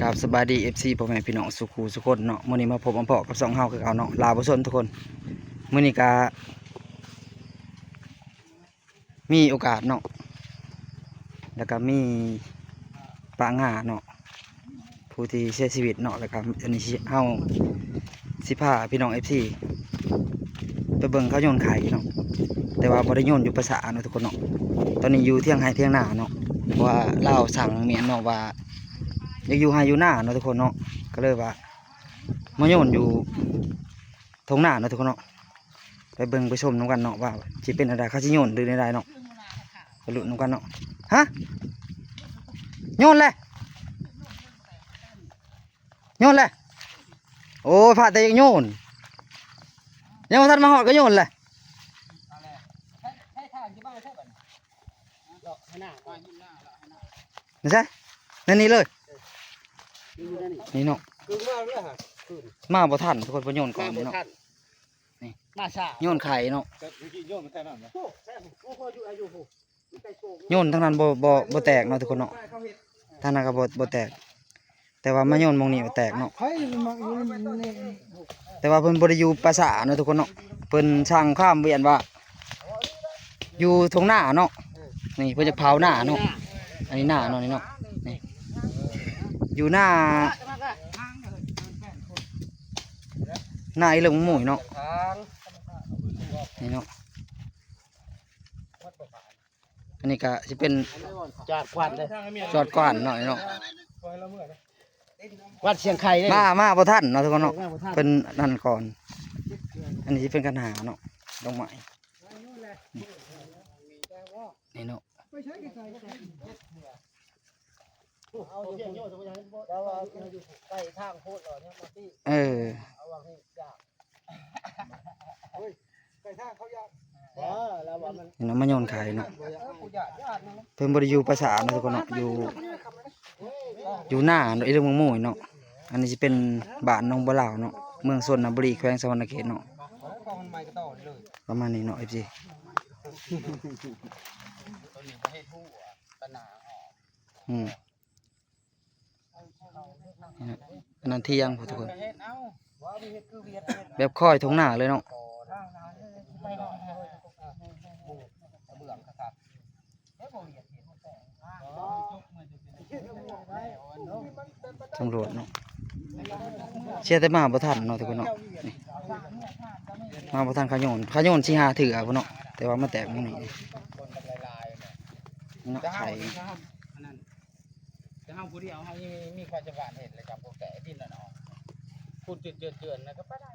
ກາບສະບາຍດີ ເອັຟຊີ ພໍ່ແມ່ພີ່ນ້ອງສູ່ຄູ່ສູ່ຄົນເນາະ. ມື້ນີ້ມາພົບມາພໍ້ກັບຊ່ອງເຮົາຄືເກົ່າເນາະ ລາວບໍ່ຊົນທຸກຄົນ. ມື້ນີ້ກະມີໂອກາດເນາະ ແລ້ວກະມີປ້າງາເນາະ ຜູ້ທີ່ເສຍຊີວິດເນາະ. ແລ້ວກະອັນນີ້ຊິ ເຮົາຊິພາພີ່ນ້ອງ ເອັຟຊີ ໄປເບິ່ງເຂົາໂຍນໄຂ່ເນາະ ແຕ່ວ່າບໍ່ໄດ້ໂຍນຢູ່ປ່າຊ້າເນາະທຸກຄົນເນາະ. ຕອນນີ້ຢູ່ທຽງໄຮ່ທຽງນາເນາະ ເພາະວ່າລາວສັ່ງແມ່ນເນາະວ່າຢາກຢູ່ໄຮ່ຢູ່ນາເນາະທຸກຄົນເນາະ ກໍເລີຍວ່າມາໂຍນຢູ່ທົ່ງນາເນາະທຸກຄົນເນາະ. ໄປເບິ່ງໄປຊົມນຳກັນເນາະ ວ່າຊິເປັນແນວໃດ ເຂົາຊິໂຍນຫຼືແນວໃດເນາະ. ໄປລຸ້ນນຳກັນເນາະ. ຮະ ໂຍນແຫຼະ ໂຍນແຫຼະ. ໂອ້ຍ ພາແຕ່ຢາກໂຍນ ຍັງບໍ່ທັນມາຮອດກໍໂຍນແຫຼະ. ໃສ ໃນນີ້ເລີຍ ນີ້ເນາະ. ມາບໍ່ທັນທຸກຄົນ ເພິ່ນໂຍນກ່ອນເນາະ. ນີ້ ມາຊ້າ ໂຍນໄຂ່ເນາະ ໂຍນທາງນັ້ນບໍ່ ບໍ່ ບໍ່ແຕກເນາະທຸກຄົນເນາະ. ທາງນັ້ນກໍບໍ່ ບໍ່ແຕກ ແຕ່ວ່າມາໂຍນໝ່ອງນີ້ແຕກເນາະ. ແຕ່ວ່າເພິ່ນບໍ່ໄດ້ຢູ່ປ່າຊ້າເນາະທຸກຄົນເນາະ ເພິ່ນສ້າງຄວາມວຽນວ່າຢູ່ທົ່ງນາເນາະ. ນີ້ເພິ່ນຈະເຜົານາເນາະ ອັນນີ້ນາເນາະ ນີ້ເນາະ ນີ້ຢູ່ນາ ນາອີ່ເລິ່ງໝູຍເນາະ ນີ້ເນາະ. ອັນນີ້ກະຊິເປັນຈອດກວານເດ້ ຈອດກວານເນາະ ເນາະ ກວານຊຽງໄຄເດ້. ມາ ມາບໍ່ທັນເນາະທຸກຄົນເນາະ ມາບໍ່ທັນ ເພິ່ນນັ້ນກ່ອນ. ອັນນີ້ຊິເປັນຄັນຫາເນາະ ດອກໄມ້ ນີ້ເນາະ. ເອີ ເອີ ໄປທາງເຂົາຢ່າງ ເຫັນເອົາມາໂຍນຂາຍເນາະ ເພິ່ນບໍ່ໄດ້ຢູ່ປ່າຊ້າເນາະທຸກຄົນເນາະ ຢູ່ ຢູ່ນາເນາະ ອີ່ເລິ່ງໝູຍເນາະ. ອັນນີ້ຊິເປັນບ້ານໜອງບົວລາວເນາະ ເມືອງຊົນນະບູລີ ແຂວງສະຫວັນນະເຂດເນາະ ປະມານນີ້ເນາະ ເອັຟຊີ. ອືມ ອັນນັ້ນຖຽງພຸ້ນທຸກຄົນ ແບບຄ້ອຍທົ່ງນາເລີຍເນາະ. ຕຳຫຼວດເນາະ ເສຍແຕ່ມາບໍ່ທັນເນາະທຸກຄົນເນາະ. ນີ້ ມາບໍ່ທັນ ເຂົາໂຍນ ເຂົາໂຍນສີ່ຫ້າເທື່ອພຸ້ນເນາະ ແຕ່ວ່າມາແຕກໝ່ອງນີ້ ນີ້ເນາະ ໄຂ່. ແຕ່ເຮົາຜູ້ດຽວ ເຮົາຍັງມີຄວາມສາມາດເຮັດ ແລ້ວກໍບໍ່ແຕະດິນແລ້ວເນາະ ຂຸດເຈື່ອນໆ ແລ້ວກໍໄປໄດ້